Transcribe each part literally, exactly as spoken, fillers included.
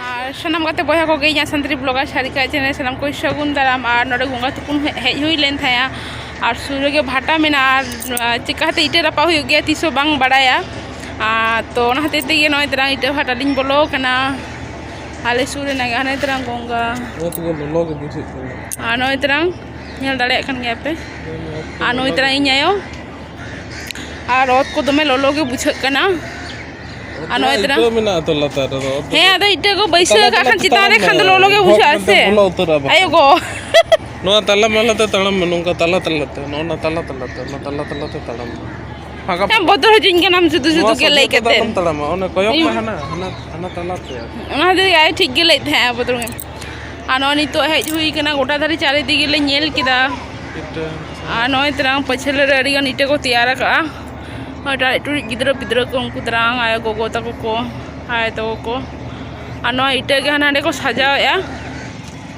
ᱟᱨ ᱥᱟᱱᱟᱢ ᱜᱟᱛᱮ ᱵᱚᱭᱦᱟ ᱠᱚᱜᱮ ᱤᱧᱟᱹᱜ ᱥᱟᱱᱛᱟᱲᱤ ᱵᱞᱚᱜᱟᱨ ᱥᱟᱨᱤᱠᱟ ᱪᱮᱱᱮᱞ ᱥᱟᱱᱟᱢ ᱠᱚ ᱥᱟᱹᱜᱩᱱ ᱫᱟᱨᱟᱢ᱾ ᱟᱨ ᱱᱚᱰᱮ ᱜᱚᱸᱜᱟ ᱛᱩᱯᱩᱱ ᱦᱮᱡ ᱦᱩᱭ ᱞᱮᱱ ᱛᱟᱦᱮᱸᱜᱼᱟ᱾ ᱟᱨ ᱥᱩᱨ ᱨᱮᱜᱮ ᱵᱷᱟᱴᱟ ᱢᱮᱱᱟᱜᱼᱟ᱾ ᱟᱨ ᱪᱤᱠᱟᱹᱛᱮ ᱤᱴᱟᱹ ᱨᱟᱯᱟᱜ ᱦᱩᱭᱩᱜ ᱜᱮᱭᱟ ᱛᱤᱥ ᱦᱚᱸ ᱵᱟᱝ ᱵᱟᱲᱟᱭᱟ᱾ ᱟᱨ ᱛᱚ ᱚᱱᱟ ᱦᱚᱛᱮᱡ ᱛᱮᱜᱮ ᱱᱚᱜᱼᱚᱭ ᱛᱟᱨᱟᱝ ᱤᱴᱟᱹ ᱵᱷᱟᱴᱟ ᱞᱤᱧ ᱵᱚᱞᱚ ᱟᱠᱟᱱᱟ᱾ ᱟᱞᱮ ᱥᱩᱨ ᱨᱮᱱᱟᱜ ᱜᱮ ᱦᱟᱱᱮ ᱛᱟᱨᱟᱝ ᱜᱚᱸᱜᱟ᱾ ᱚᱛ ᱠᱚ ᱞᱚᱞᱚ ᱜᱮ ᱵᱩᱡᱷᱟᱹᱜ ᱠᱟᱱᱟ᱾ ᱟᱨ ᱱᱚᱜᱼᱚᱭ ᱛᱟᱨᱟᱝ ᱧᱮᱞ ᱫᱟᱲᱮᱭᱟᱜ ᱠᱟᱱ ᱜᱮᱭᱟ ᱯᱮ᱾ ᱟᱨ ᱱᱚᱜᱼᱚᱭ ᱛᱟᱨᱟᱝ ᱤᱧ ᱟᱭᱳ᱾ ᱟᱨ ᱚᱛ ᱠᱚ ᱫᱚᱢᱮ ᱞᱚᱞᱚ ᱜᱮ ᱵᱩᱡᱷᱟᱹᱜ ᱠᱟᱱᱟ᱾ ᱟᱨ ᱱᱚᱜᱼᱚᱭ ᱛᱟᱨᱟᱝ ᱤᱴᱟᱹ ᱢᱮᱱᱟᱜᱼᱟ ᱛᱚ ᱞᱟᱛᱟᱨ ᱨᱮᱫᱚ᱾ ᱦᱮᱸ, ᱟᱫᱚ ᱤᱴᱟᱹ ᱠᱚ ᱵᱟᱹᱭᱥᱟᱹᱣ ᱛᱟᱞᱟ ᱟᱠᱟᱫ ᱛᱟᱞᱟ ᱠᱷᱟᱱ ᱛᱮ ᱪᱮᱛᱟᱱ ᱛᱟᱲᱟᱢ ᱨᱮ ᱠᱷᱟᱱ ᱫᱚ ᱢᱮ᱾ ᱞᱚᱞᱚ ᱜᱮ ᱵᱷᱚᱠ ᱵᱩᱡᱷᱟᱹᱜᱼᱟ ᱢᱮᱱᱛᱮ ᱥᱮ᱾ ᱵᱚᱞᱚ ᱩᱛᱟᱹᱨᱚᱜᱼᱟ ᱵᱟᱠᱷᱟᱱ᱾ ᱟᱭᱳ ᱜᱚ᱾ ᱱᱚᱣᱟ ᱛᱟᱞᱟ ᱢᱟᱞᱟ ᱛᱮ ᱛᱟᱲᱟᱢ ᱢᱮ, ᱱᱚᱝᱠᱟ ᱛᱟᱞᱟ ᱛᱟᱞᱟ ᱛᱮ, ᱱᱚᱜᱼᱚ ᱱᱟ ᱛᱟᱞᱟ ᱛᱟᱞᱟ ᱛᱮ, ᱚᱱᱟ ᱛᱟᱞᱟ ᱛᱟᱞᱟ ᱛᱮ ᱛᱟᱲᱟᱢ ᱢᱮ᱾ ᱯᱷᱟᱸᱠᱟ ᱦᱮᱸ, ᱯᱷᱟᱸᱠᱟ᱾ ᱵᱚᱛᱚᱨ ᱦᱚᱪᱚᱧ ᱠᱟᱱᱟᱢ ᱥᱩᱫᱷᱩ ᱱᱚᱣᱟ ᱥᱩᱫᱷᱩ ᱜᱮ ᱥᱚᱡᱷᱮ ᱞᱟᱹᱭ ᱛᱮᱫᱚ ᱠᱟᱛᱮ᱾ ᱟᱞᱚᱢ ᱛᱟᱲᱟᱢᱟ, ᱚᱱᱮ ᱠᱚᱭᱚᱜ ᱢᱮ ᱦᱟᱱᱟ, ᱦᱟᱱᱟ, ᱦᱟᱱᱟ ᱛᱟᱞᱟ ᱛᱮ᱾ ᱚᱱᱟ ᱦᱚᱛᱮᱡ ᱛᱮ ᱟᱡ ᱴᱷᱤᱠ ᱜᱮ ᱞᱟᱹᱭᱮᱫ ᱛᱟᱦᱮᱸᱜᱼᱟ ᱵᱚᱛᱚᱨ ᱜᱮ᱾ ᱟᱨ ᱱᱚᱜᱼᱚᱭ ᱱᱤᱛᱚᱜ ᱦᱮᱡ ᱦᱩᱭ ᱠᱟᱱᱟ, ᱜᱚᱴᱟ ᱫᱷᱟᱨᱮ ᱪᱟᱨᱤᱫᱤᱠ ᱜᱮᱞᱮ ᱧᱮᱞ ᱠᱮᱫᱟ᱾ ᱤᱴᱟᱹ᱾ ᱟᱨ ᱱᱚᱜᱼᱚᱭ ᱛᱟᱨᱟᱝ ᱯᱟᱹᱪᱷᱞᱟᱹ ᱨᱮ ᱟᱹᱰᱤ ᱜᱟᱱ ᱤᱴᱟᱹ ᱠᱚ ᱛᱮᱭᱟᱨ ᱟᱠᱟᱜᱼᱟ᱾ ᱱᱚᱜᱼᱚᱭ ᱴᱟᱲᱮᱡ ᱴᱩᱲᱤᱡ ᱜᱤᱫᱽᱨᱟᱹ ᱯᱤᱫᱽᱨᱟᱹ ᱠᱚ, ᱩᱱᱠᱩ ᱛᱟᱨᱟᱝ ᱟᱭᱳ ᱜᱚᱜᱚ ᱛᱟᱠᱚ ᱠᱚ, ᱟᱭᱳ ᱛᱟᱠᱚ ᱠᱚ᱾ ᱟᱨ ᱱᱚᱣᱟ ᱤᱴᱟᱹ ᱜᱮ ᱦᱟᱸᱰᱮ ᱱᱟᱸᱰᱮ ᱠᱚ ᱥᱟᱡᱟᱣᱮᱫᱼᱟ᱾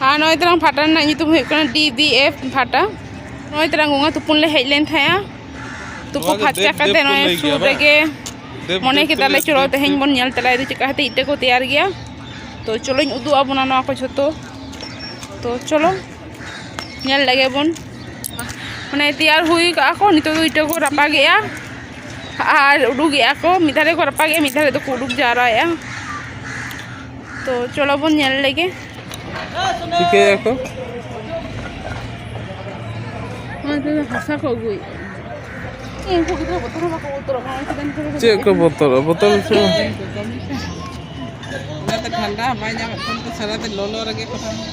ᱟᱨ ᱱᱚᱜᱼᱚᱭ ᱛᱟᱨᱟᱝ ᱯᱷᱟᱴᱟ ᱨᱮᱱᱟᱜ ᱧᱩᱛᱩᱢ ᱦᱩᱭᱩᱜ ᱠᱟᱱᱟ ᱰᱤ ᱵᱤ ᱮᱯᱷ ᱯᱷᱟᱴᱟ᱾ ᱱᱚᱜᱼᱚᱭ ᱛᱟᱨᱟᱝ ᱜᱚᱸᱜᱟ ᱛᱩᱯᱩᱱ ᱞᱮ ᱦᱮᱡ ᱞᱮᱱ ᱛᱟᱦᱮᱸᱜᱼᱟ᱾ ᱛᱩᱯᱩ ᱱᱚᱣᱟ ᱜᱮ ᱯᱷᱟᱨᱪᱟ ᱫᱮᱵ ᱫᱮᱵ ᱠᱟᱛᱮ ᱠᱚ ᱱᱚᱜᱼᱚᱭ ᱞᱟᱹᱭ ᱥᱩᱨ ᱜᱮᱭᱟ ᱵᱟᱝ? ᱨᱮᱜᱮ ᱫᱮᱵ ᱢᱚᱱᱮ ᱫᱮᱵ ᱠᱚ ᱠᱮᱫᱟᱞᱮ, ᱞᱟᱹᱭ, ᱪᱚᱞᱚ ᱫᱮᱵ ᱛᱮᱦᱮᱧ ᱫᱮᱵ᱾ ᱵᱚᱱ ᱧᱮᱞ ᱛᱚᱨᱟᱭᱟ ᱫᱚ ᱪᱮᱫ ᱞᱮᱠᱟ ᱠᱟᱛᱮ ᱤᱴᱟᱹ ᱠᱚ ᱛᱮᱭᱟᱨ ᱜᱮᱭᱟ᱾ ᱛᱚ ᱪᱚᱞᱚᱧ ᱩᱫᱩᱜ ᱟᱵᱚᱱᱟ ᱱᱚᱣᱟ ᱠᱚ ᱡᱷᱚᱛᱚ᱾ ᱛᱚ ᱪᱚᱞᱚ ᱧᱮᱞ ᱞᱮᱜᱮ ᱵᱚᱱ᱾ ᱢᱟᱱᱮ ᱛᱮᱭᱟᱨ ᱦᱩᱭ ᱠᱟᱜᱼᱟ ᱠᱚ, ᱱᱤᱛᱚᱜ ᱫᱚ ᱤᱴᱟᱹ ᱠᱚ ᱨᱟᱯᱟᱜᱮᱜᱼᱟ ᱟᱨ ᱩᱰᱩᱠᱮᱜᱼᱟ ᱠᱚ᱾ ᱢᱤᱫ ᱫᱷᱟᱨᱮ ᱠᱚ ᱨᱟᱯᱟᱜᱮᱜᱼᱟ, ᱢᱤᱫ ᱫᱷᱟᱨᱮ ᱫᱚᱠᱚ ᱩᱰᱩᱠ ᱡᱟᱣᱨᱟᱭᱮᱜᱼᱟ᱾ ᱛᱚ ᱪᱚᱞᱚ ᱵᱚᱱ ᱧᱮᱞ ᱞᱮᱜᱮ᱾ ᱪᱤᱠᱟᱹᱭᱟᱠᱚ? ᱚᱱᱟ ᱛᱮᱫᱚ ᱦᱟᱥᱟ ᱠᱚ ᱟᱹᱜᱩᱭᱮᱫᱼᱟ᱾ ᱩᱱᱠᱩ ᱜᱤᱫᱽᱨᱟᱹ ᱵᱚᱛᱚᱨ ᱦᱚᱸ ᱵᱟᱠᱚ ᱵᱚᱛᱚᱨᱚᱜ ᱠᱟᱱᱟ, ᱪᱮᱫᱟᱜ ᱮᱱᱠᱷᱟᱱ ᱪᱮᱫ ᱠᱚ ᱵᱚᱛᱚᱨᱚᱜᱼᱟ? ᱵᱚᱛᱚᱨ ᱦᱚᱪᱚ᱾ ᱚᱱᱟᱛᱮ ᱴᱷᱟᱱᱰᱟ ᱦᱚᱸ ᱵᱟᱭ ᱧᱟᱢᱮᱫ ᱠᱷᱟᱱ ᱫᱚ ᱥᱟᱨᱟᱫᱤᱱ ᱞᱚᱞᱚ ᱨᱮᱜᱮ ᱠᱚ ᱛᱟᱦᱮᱱᱟ᱾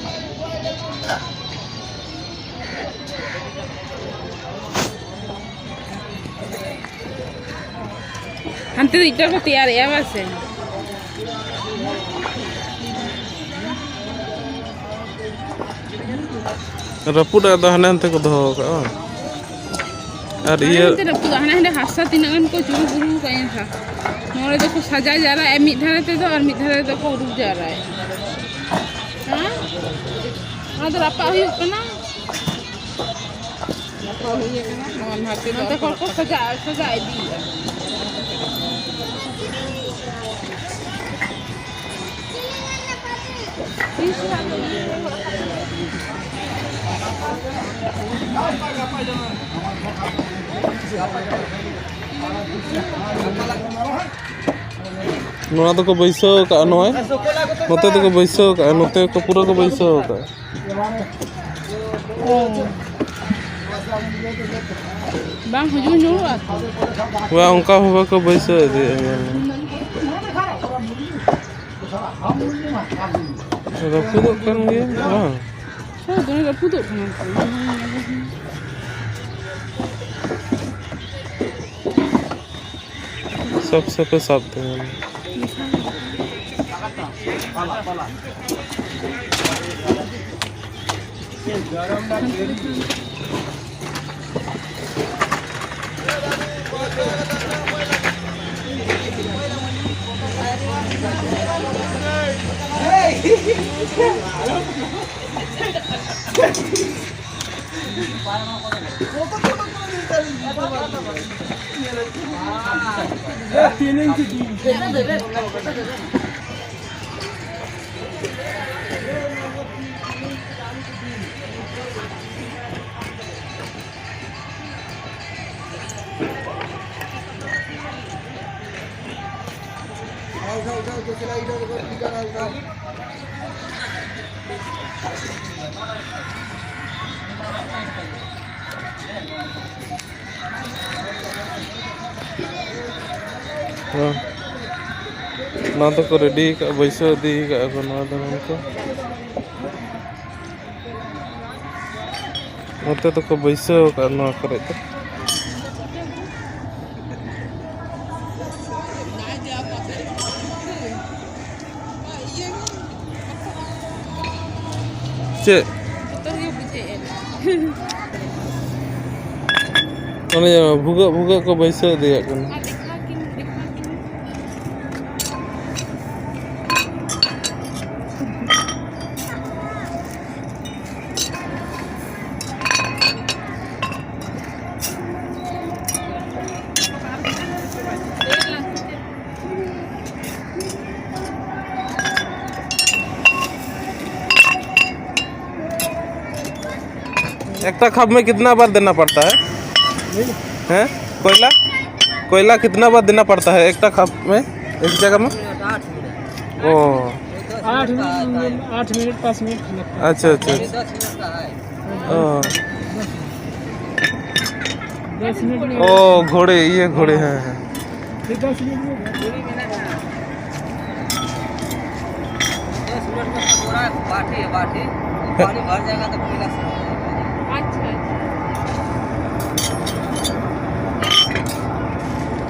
ᱦᱟᱱᱛᱮ ᱫᱚ ᱤᱴᱟᱹ ᱠᱚ ᱛᱮᱭᱟᱨᱮᱜᱼᱟ ᱵᱟᱝ ᱥᱮ? ᱨᱟᱹᱯᱩᱫ ᱟᱜ ᱫᱚ ᱦᱟᱱᱮ ᱦᱟᱱᱛᱮ ᱠᱚ ᱫᱚᱦᱚ ᱟᱠᱟᱫᱼᱟ ᱵᱟᱝ? ᱟᱨ ᱦᱟᱱᱮ ᱤᱭᱟᱹ ᱦᱟᱱᱛᱮ ᱨᱟᱹᱯᱩᱫ, ᱦᱟᱱᱮ ᱦᱟᱸᱰᱮ ᱦᱟᱥᱟ ᱛᱤᱱᱟᱹᱜ ᱜᱟᱱ ᱠᱚ ᱪᱩᱨᱩ ᱵᱩᱨᱩ ᱟᱠᱟᱫᱼᱟ ᱮᱱᱠᱷᱟᱱ᱾ ᱱᱚᱰᱮ ᱫᱚᱠᱚ ᱥᱟᱡᱟᱣ ᱡᱟᱣᱨᱟᱜᱼᱟ ᱢᱤᱫ ᱫᱷᱟᱨᱮ ᱛᱮᱫᱚ ᱟᱨ ᱢᱤᱫ ᱫᱷᱟᱨᱮ ᱫᱚᱠᱚ ᱩᱰᱩᱠ ᱡᱟᱣᱨᱟᱜᱼᱟ᱾ ᱦᱮᱸ? ᱚᱱᱟ ᱫᱚ ᱨᱟᱯᱟᱜ ᱦᱩᱭᱩᱜ ᱠᱟᱱᱟ᱾ ᱨᱟᱯᱟᱜ ᱦᱩᱭ ᱟᱠᱟᱱᱟ᱾ ᱱᱚᱣᱟ ᱱᱟᱦᱟᱜ ᱛᱮᱫᱚ ᱱᱚᱛᱮ ᱠᱷᱚᱱ ᱠᱚ ᱥᱟᱡᱟᱣ, ᱥᱟᱡᱟᱣ ᱤᱫᱤᱭᱮᱫᱼᱟ᱾ ᱱᱚᱣᱟ ᱫᱚᱠᱚ ᱵᱟᱹᱭᱥᱟᱹᱣ ᱟᱠᱟᱫᱼᱟ, ᱱᱚᱜᱼᱚᱭ ᱱᱚᱛᱮ ᱫᱚᱠᱚ ᱵᱟᱹᱭᱥᱟᱹᱣ ᱟᱠᱟᱫᱼᱟ, ᱱᱚᱛᱮ ᱠᱚ ᱯᱩᱨᱟᱹ ᱠᱚ ᱵᱟᱹᱭᱥᱟᱹᱣ ᱟᱠᱟᱫᱼᱟ᱾ ᱵᱟᱝ ᱦᱩᱡᱩᱜ ᱧᱩᱨᱩᱜᱼᱟ ᱛᱚ᱾ ᱵᱟᱝ, ᱚᱱᱠᱟ ᱦᱚᱸ ᱵᱟᱠᱚ ᱵᱟᱹᱭᱥᱟᱹᱣ ᱤᱫᱤᱭᱮᱫᱼᱟ, ᱧᱮᱞ ᱢᱮ᱾ ᱨᱟᱹᱯᱩᱫᱚᱜ ᱠᱟᱱ ᱜᱮᱭᱟ, ᱵᱟᱝ? ᱦᱮᱸ, ᱫᱚᱢᱮ ᱨᱟᱹᱯᱩᱫᱚᱜ ᱠᱟᱱᱟ ᱛᱚ᱾ ᱥᱟᱵ ᱥᱟᱯᱮ ᱥᱟᱵ ᱛᱟᱦᱮᱱ᱾ ᱦᱮᱸ᱾ ᱱᱚᱣᱟ ᱫᱚᱠᱚ ᱨᱮᱰᱤ ᱠᱟᱜᱼᱟ, ᱵᱟᱹᱭᱥᱟᱹᱣ ᱤᱫᱤ ᱠᱟᱜᱼᱟ ᱠᱚ ᱱᱚᱣᱟ ᱫᱚ ᱱᱚᱝᱠᱟ᱾ ᱱᱚᱛᱮ ᱫᱚᱠᱚ ᱵᱟᱹᱭᱥᱟᱹᱣ ᱟᱠᱟᱫᱼᱟ ᱱᱚᱣᱟ ᱠᱚᱨᱮ ᱫᱚ᱾ ᱪᱮᱫ? ᱵᱚᱛᱚᱨ ᱜᱮ ᱵᱩᱡᱷᱟᱹᱣᱮᱫᱼᱟ᱾ ᱚᱱᱮ ᱵᱷᱩᱜᱟᱹᱜ ᱵᱷᱩᱜᱟᱹᱜ ᱠᱚ ᱵᱟᱹᱭᱥᱟᱹᱣ ᱤᱫᱤᱭᱟᱜ ᱠᱟᱱᱟ᱾ ᱟᱨ ᱫᱮᱠᱷᱟᱣ ᱠᱤᱱ, ᱫᱮᱠᱷᱟᱣ ᱠᱤᱱ᱾ एकटा खप में कितना बार देना पड़ता है? हैं? कोयला, कोयला कितना बार देना पड़ता है एकटा खप में, एक जगह में? ओ। आठ मिनट, आठ मिनट, पाँच मिनट लगता है। अच्छा, अच्छा, अच्छा। ओ। दस मिनट में ओ, घोड़े, ये घोड़े हैं, हैं। ये दस मिनट में दस मिनट में पकौड़ा है, बाटी है, बाटी। पानी भर जाएगा तो पीला से। अच्छा, अच्छा।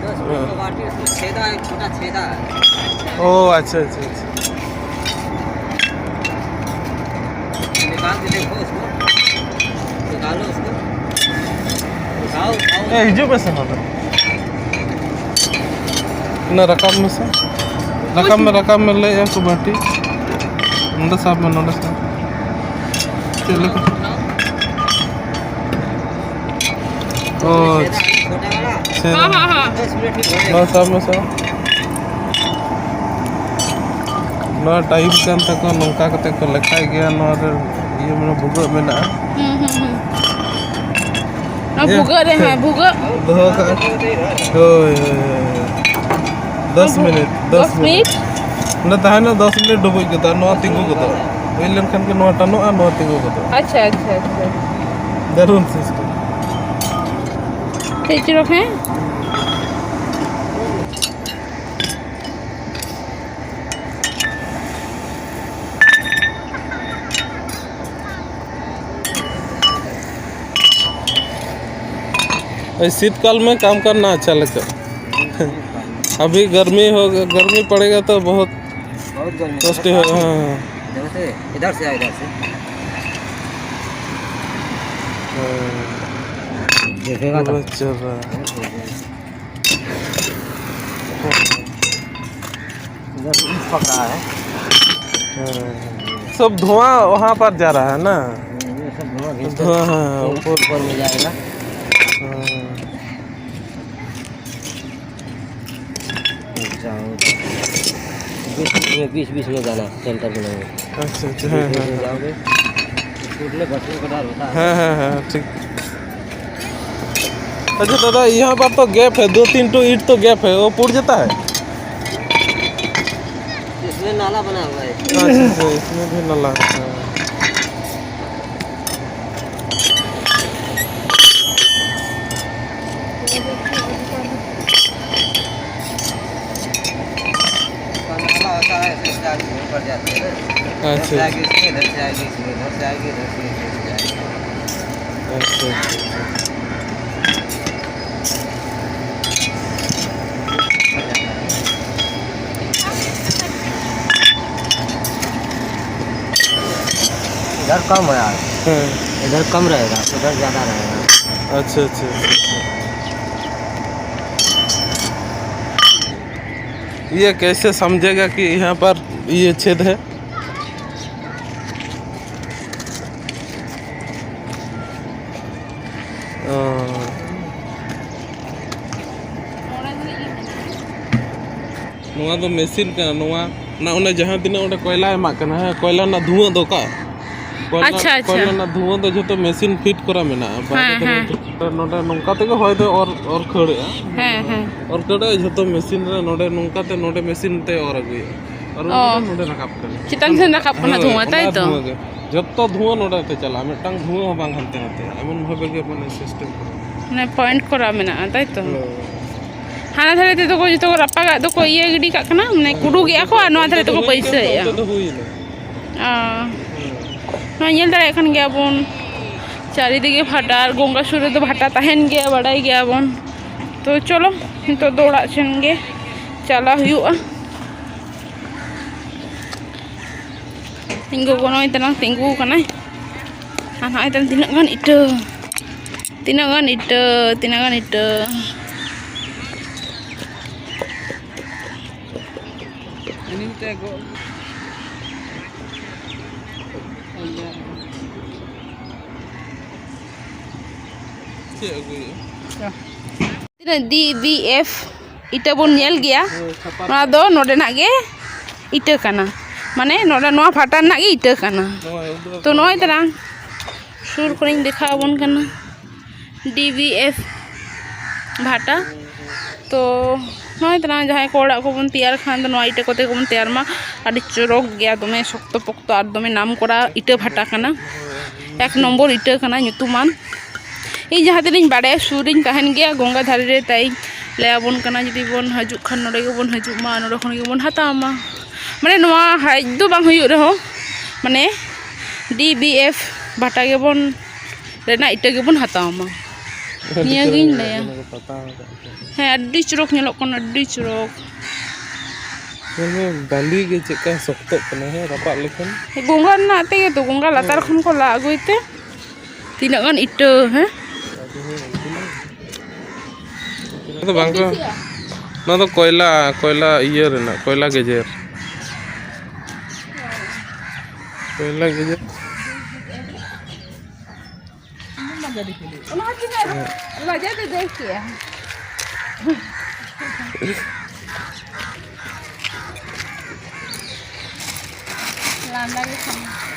दस मिनट में बाटी, उसमें छेदा है, छोटा छेदा है। ओ, अच्छा, अच्छा, अच्छा। निकाल के देखो उसको, निकालो उसको, उठाओ, उठाओ। ए, हिजो पे से होता। ना रकम में से, रकम में, रकम में ले या को बाटी। नंदा साहब में, नंदा साहब। चलो। ओ, छोटा वाला, छः। हाँ, हाँ, हाँ। दस मिनट में भर ᱱᱚᱣᱟ ᱥᱟᱵ ᱢᱮᱥᱮ᱾ ᱱᱚᱣᱟ ᱴᱟᱭᱤᱢ ᱠᱟᱱ ᱛᱟᱠᱚᱣᱟ, ᱱᱚᱝᱠᱟ ᱠᱟᱛᱮ ᱠᱚ ᱞᱮᱠᱷᱟᱭ ᱜᱮᱭᱟ᱾ ᱱᱚᱣᱟ ᱨᱮ ᱤᱭᱟᱹ ᱢᱮᱱᱟᱜᱼᱟ, ᱵᱷᱩᱜᱟᱹᱜ ᱢᱮᱱᱟᱜᱼᱟ᱾ ᱦᱩᱸ, ᱦᱩᱸ, ᱦᱩᱸ᱾ ᱱᱚᱣᱟ ᱵᱷᱩᱜᱟᱹᱜ ᱨᱮ, ᱦᱮᱸ, ᱵᱷᱩᱜᱟᱹᱜ᱾ ᱫᱚᱦᱚ ᱠᱟᱜᱼᱟ᱾ ᱦᱳᱭ, ᱦᱳᱭ, ᱦᱳᱭ, ᱦᱳᱭ᱾ ᱫᱚᱥ ᱢᱤᱱᱤᱴ, ᱫᱚᱥ ᱫᱚᱥ ᱢᱤᱱᱤᱴ᱾ ᱢᱤᱱᱤᱴ? ᱚᱸᱰᱮ ᱛᱟᱦᱮᱱᱟ, ᱫᱚᱥ ᱢᱤᱱᱤᱴ ᱰᱩᱵᱩᱡ ᱜᱚᱫᱚᱜᱼᱟ, ᱱᱚᱣᱟ ᱛᱤᱸᱜᱩ ᱜᱚᱫᱚᱜᱼᱟ᱾ ᱦᱩᱭ ᱞᱮᱱᱠᱷᱟᱱ ᱜᱮ ᱱᱚᱣᱟ ᱴᱟᱱᱚᱜᱼᱟ, ᱱᱚᱣᱟ ᱛᱤᱸᱜᱩ ᱜᱚᱫᱚᱜᱼᱟ᱾ ᱟᱪᱪᱷᱟ, ᱟᱪᱪᱷᱟ, ᱟᱪᱪᱷᱟ᱾ ᱫᱟᱨᱩᱱ ᱥᱤᱥᱴᱮᱢ᱾ ᱪᱮᱫ ᱪᱚᱨᱚᱠ, ᱦᱮᱸ? शीतकाल में काम करना अच्छा लगता है। अभी गर्मी हो, गर्मी पड़ेगा तो बहुत बहुत गर्मी कष्ट हो। हाँ, हाँ। इधर से, इधर से आ, इधर से। हाँ। देखेगा तो। बहुत चल रहा है। इधर से ईंट पक रहा है। हाँ। सब धुआं वहाँ पर जा रहा है ना? ये सब धुआं घिस कर धुआं, हाँ, ऊपर, ऊपर में जाएगा। हाँ। अच्छा, बीच बीच में, बीच बीच में जाना, सेंटर में नहीं। अच्छा, अच्छा, हाँ, बीच हाँ, में हाँ। जाओगे, टूटने बचने का डर होता है। हाँ, हाँ, हाँ, ठीक। अच्छा दादा, यहाँ पर तो गैप है, दो तीन टू ईंट तो गैप है, वो फूट जाता है? इसमें नाला बना हुआ है। अच्छा, अच्छा, इसमें भी नाला है। हाँ। इसका नाला होता है, ऐसे इससे आगे ऊपर जाते हैं ना। अच्छा। इधर से आगे इसमें, इधर से आगे इसमें, इधर से आगे, इधर से आगे, इधर से आगे। अच्छा, अच्छा, अच्छा। इधर कम है यार। हाँ। इधर कम रहेगा, उधर ज़्यादा रहेगा। अच्छा, अच्छा, अच्छा, अच्छा। ये कैसे समझेगा कि यहाँ पर ये छेद है? हाँ। ᱱᱚᱣᱟ ᱫᱚ ᱢᱮᱥᱤᱱ ᱠᱟᱱᱟ, ᱱᱚᱣᱟ ᱱᱟ ᱚᱱᱮ ᱡᱟᱦᱟᱸ ᱛᱤᱱᱟᱹᱜ ᱚᱸᱰᱮ ᱠᱚᱭᱞᱟ ᱮᱢᱟᱜ ᱠᱟᱱᱟ, ᱦᱮᱸ, ᱠᱚᱭᱞᱟ ᱨᱮᱱᱟᱜ ᱫᱷᱩᱣᱟᱹ ᱫᱚ ᱚᱠᱟ? ᱠᱚᱭᱞᱟ, ᱟᱪᱪᱷᱟ, ᱟᱪᱪᱷᱟ᱾ ᱠᱚᱭᱞᱟ ᱨᱮᱱᱟᱜ ᱫᱷᱩᱣᱟᱹ ᱫᱚ ᱡᱷᱚᱛᱚ ᱢᱮᱥᱤᱱ ᱯᱷᱤᱴ ᱠᱚᱨᱟ ᱢᱮᱱᱟᱜᱼᱟ᱾ ᱵᱟᱭᱨᱮ ᱦᱮᱸ, ᱠᱚᱨᱮ ᱦᱮᱸ᱾ ᱱᱚᱰᱮ ᱱᱚᱝᱠᱟ ᱛᱮᱜᱮ ᱦᱚᱭ ᱫᱚ ᱚᱨ, ᱚᱨ ᱠᱷᱟᱹᱲᱮᱜᱼᱟ᱾ ᱦᱮᱸ, ᱦᱮᱸ᱾ ᱚᱨ ᱠᱷᱟᱹᱲᱮᱜᱼᱟ ᱡᱷᱚᱛᱚ ᱢᱮᱥᱤᱱ ᱨᱮ, ᱱᱚᱰᱮ ᱱᱚᱝᱠᱟ ᱛᱮ ᱱᱚᱰᱮ ᱢᱮᱥᱤᱱ ᱛᱮ ᱚᱨ ᱟᱹᱜᱩᱭᱮᱜᱼᱟ᱾ ᱟᱨ ᱚ᱾ ᱱᱚᱰᱮ, ᱱᱚᱰᱮ ᱨᱟᱠᱟᱵ ᱠᱟᱱᱟ᱾ ᱪᱮᱛᱟᱱ ᱥᱮᱱ ᱨᱟᱠᱟᱵ ᱠᱟᱱᱟ ᱦᱳᱭ, ᱫᱷᱩᱣᱟᱹ, ᱚᱱᱟ ᱛᱟᱭ ᱛᱚ? ᱫᱷᱩᱣᱟᱹ ᱜᱮ᱾ ᱡᱷᱚᱛᱚ ᱫᱷᱩᱣᱟᱹ ᱱᱚᱰᱮ ᱛᱮ ᱪᱟᱞᱟᱜᱼᱟ, ᱢᱤᱫᱴᱟᱝ ᱫᱷᱩᱣᱟᱹ ᱦᱚᱸ ᱵᱟᱝ ᱦᱟᱱᱛᱮ ᱱᱟᱛᱮᱜᱼᱟ, ᱮᱢᱚᱱ ᱵᱷᱟᱵᱮ ᱜᱮ ᱢᱟᱱᱮ ᱥᱤᱥᱴᱮᱢ ᱠᱚᱨᱟ᱾ ᱢᱟᱱᱮ ᱯᱚᱭᱮᱱᱴ ᱠᱚᱨᱟ ᱢᱮᱱᱟᱜᱼᱟ, ᱛᱟᱭ ᱛᱚ? ᱦᱳᱭ᱾ ᱦᱟᱱᱟ ᱫᱷᱟᱨᱮ ᱛᱮᱫᱚ ᱠᱚ ᱡᱚᱛᱚ ᱠᱚ ᱨᱟᱯᱟᱜᱟᱜ ᱫᱚᱠᱚ ᱤᱭᱟᱹ ᱜᱤᱰᱤ ᱠᱟᱜ ᱠᱟᱱᱟ, ᱢᱟᱱᱮ ᱠᱩᱰᱩ ᱠᱮᱜᱼᱟ ᱠᱚ ᱟᱨ ᱱᱚᱣᱟ ᱫᱷᱟᱨᱮ ᱛᱮᱠᱚ ᱦᱩᱭ ᱠᱟᱱ ᱛᱮ ᱵᱟᱹᱭᱥᱟᱹᱣᱮᱜᱼᱟ᱾ ᱚᱱᱛᱮ ᱫᱚ ᱦᱩᱭ ᱮᱱᱟ᱾ ᱚ᱾ ᱦᱮᱸ᱾ ᱱᱚᱣᱟ ᱧᱮᱞ ᱫᱟᱲᱮᱭᱟᱜ ᱠᱟᱱ ᱜᱮᱭᱟ ᱵᱚᱱ, ᱪᱟᱨᱤᱫᱤᱠᱮ ᱵᱷᱟᱴᱟ, ᱟᱨ ᱜᱚᱝᱜᱟ ᱥᱩᱨ ᱨᱮᱫᱚ ᱵᱷᱟᱴᱟ ᱛᱟᱦᱮᱱ ᱜᱮᱭᱟ, ᱵᱟᱰᱟᱭ ᱜᱮᱭᱟ ᱵᱚᱱ᱾ ᱛᱚ ᱪᱚᱞᱚ, ᱱᱤᱛᱚᱜ ᱫᱚ ᱚᱲᱟᱜ ᱥᱮᱱ ᱜᱮ ᱪᱟᱞᱟᱣ ᱦᱩᱭᱩᱜᱼᱟ᱾ ᱤᱧ ᱜᱚᱜᱚ ᱱᱚᱜᱼᱚᱭ ᱛᱟᱞᱟᱝ ᱛᱤᱸᱜᱩ ᱟᱠᱟᱱᱟᱭ᱾ ᱟᱨ ᱱᱚᱜᱼᱚᱭ ᱛᱟᱞᱟᱝ ᱛᱤᱱᱟᱹᱜ ᱜᱟᱱ ᱤᱴᱟᱹ, ᱛᱤᱱᱟᱹᱜ ᱜᱟᱱ ᱤᱴᱟᱹ, ᱛᱤᱱᱟᱹᱜ ᱜᱟᱱ ᱤᱴᱟᱹ᱾ ᱪᱮᱫ ᱟᱹᱜᱩᱭᱮᱫᱼᱟ? ᱛᱤᱱᱟᱹᱜ ᱰᱤ ᱵᱤ ᱮᱯᱷ ᱤᱴᱟᱹ ᱵᱚᱱ ᱧᱮᱞ ᱜᱮᱭᱟ, ᱦᱳᱭ, ᱪᱷᱟᱯᱟ᱾ ᱱᱚᱣᱟ ᱫᱚ ᱱᱚᱰᱮᱱᱟᱜ ᱜᱮ ᱤᱴᱟᱹ ᱠᱟᱱᱟ᱾ ᱢᱟᱱᱮ ᱱᱚᱰᱮ ᱱᱚᱣᱟ ᱵᱷᱟᱴᱟ ᱨᱮᱱᱟᱜ ᱜᱮ ᱤᱴᱟᱹ ᱠᱟᱱᱟ᱾ ᱛᱚ ᱱᱚᱜᱼᱚᱭ ᱛᱟᱞᱟᱝ ᱥᱩᱨ ᱠᱷᱚᱱᱤᱧ ᱫᱮᱠᱷᱟᱣ ᱟᱵᱚᱱ ᱠᱟᱱᱟ ᱰᱤ ᱵᱤ ᱮᱯᱷ ᱵᱷᱟᱴᱟ᱾ ᱛᱚ ᱱᱚᱜᱼᱚᱭ ᱛᱟᱞᱟᱝ ᱡᱟᱦᱟᱸᱭ ᱠᱚ ᱚᱲᱟᱜ ᱠᱚᱵᱚᱱ ᱛᱮᱭᱟᱨ ᱠᱷᱟᱱ ᱫᱚ ᱱᱚᱣᱟ ᱤᱴᱟᱹ ᱠᱚᱛᱮ ᱜᱮᱵᱚᱱ ᱛᱮᱭᱟᱨ ᱢᱟ᱾ ᱟᱹᱰᱤ ᱪᱚᱨᱚᱠ ᱜᱮᱭᱟ, ᱫᱚᱢᱮ ᱥᱚᱠᱛᱚ ᱯᱚᱠᱛᱚ ᱟᱨ ᱫᱚᱢᱮ ᱱᱟᱢ ᱠᱚᱨᱟ ᱤᱴᱟᱹ ᱵᱷᱟᱴᱟ ᱠᱟᱱᱟ᱾ ᱮᱠ ᱱᱚᱢᱵᱚᱨ ᱤᱴᱟᱹ ᱠᱟᱱᱟ, ᱧᱩᱛᱩᱢᱟᱱ᱾ ᱤᱧ ᱡᱟᱦᱟᱸ ᱛᱤᱱᱟᱹᱜ ᱤᱧ ᱵᱟᱲᱟᱭᱟ, ᱥᱩᱨ ᱨᱤᱧ ᱛᱟᱦᱮᱱ ᱜᱮᱭᱟ, ᱜᱚᱝᱜᱟ ᱫᱷᱟᱨᱮ ᱨᱮ, ᱛᱟᱭ ᱞᱟᱹᱭ ᱟᱵᱚᱱ ᱠᱟᱱᱟ, ᱡᱩᱫᱤ ᱵᱚᱱ ᱦᱤᱡᱩᱜ ᱠᱷᱟᱱ ᱱᱚᱰᱮ ᱜᱮᱵᱚᱱ ᱦᱤᱡᱩᱜ ᱢᱟ, ᱱᱚᱰᱮ ᱠᱷᱚᱱ ᱜᱮᱵᱚᱱ ᱦᱟᱛᱟᱣ ᱢᱟ᱾ ᱢᱟᱱᱮ ᱱᱚᱣᱟ ᱦᱟᱴ ᱫᱚ ᱵᱟᱝ ᱦᱩᱭᱩᱜ ᱨᱮᱦᱚᱸ, ᱢᱟᱱᱮ ᱰᱤ ᱵᱤ ᱮᱯᱷ ᱵᱷᱟᱴᱟ ᱜᱮᱵᱚᱱ, ᱨᱮᱱᱟᱜ ᱤᱴᱟᱹ ᱜᱮᱵᱚᱱ ᱦᱟᱛᱟᱣ ᱢᱟ᱾ ᱱᱤᱭᱟᱹ ᱜᱤᱧ ᱞᱟᱹᱭᱟ᱾ ᱦᱮᱸ, ᱟᱹᱰᱤ ᱪᱚᱨᱚᱠ ᱧᱮᱞᱚᱜ ᱠᱟᱱᱟ, ᱟᱹᱰᱤ ᱪᱚᱨᱚᱠ᱾ ᱧᱮᱞ ᱢᱮ, ᱵᱟᱹᱞᱤ ᱜᱮ ᱪᱮᱫᱠᱟ ᱥᱚᱠᱛᱚᱜ ᱠᱟᱱᱟ, ᱦᱮᱸ, ᱨᱟᱯᱟᱜ ᱞᱮᱠᱷᱟᱱ᱾ ᱜᱚᱝᱜᱟ ᱨᱮᱱᱟᱜ ᱛᱮᱜᱮ ᱛᱚ, ᱜᱚᱝᱜᱟ ᱞᱟᱛᱟᱨ ᱠᱷᱚᱱ ᱠᱚ ᱞᱟ ᱟᱹᱜᱩᱭ ᱛᱮ ᱛᱤᱱᱟᱹᱜ ᱜᱟᱱ ᱤᱴᱟᱹ, ᱦᱮᱸ᱾ ᱱᱚᱣᱟ ᱫᱚ ᱵᱟᱝ ᱠᱚ, ᱱᱚᱣᱟ ᱫᱚ ᱠᱚᱭᱞᱟ, ᱠᱚᱭᱞᱟ ᱤᱭᱟᱹ ᱨᱮᱱᱟᱜ, ᱠᱚᱭᱞᱟ ᱜᱮᱡᱮᱨ᱾ ᱠᱚᱭᱞᱟ ᱜᱮᱡᱮᱨ᱾ ᱚᱱᱟ ᱦᱚᱸ ᱛᱤᱱᱟᱹᱜ ᱞᱟᱡᱟ ᱫᱚ ᱫᱟᱹᱭ ᱠᱮᱜᱼᱟ᱾ ᱞᱟᱸᱫᱟ ᱜᱮ ᱥᱟᱱᱟ᱾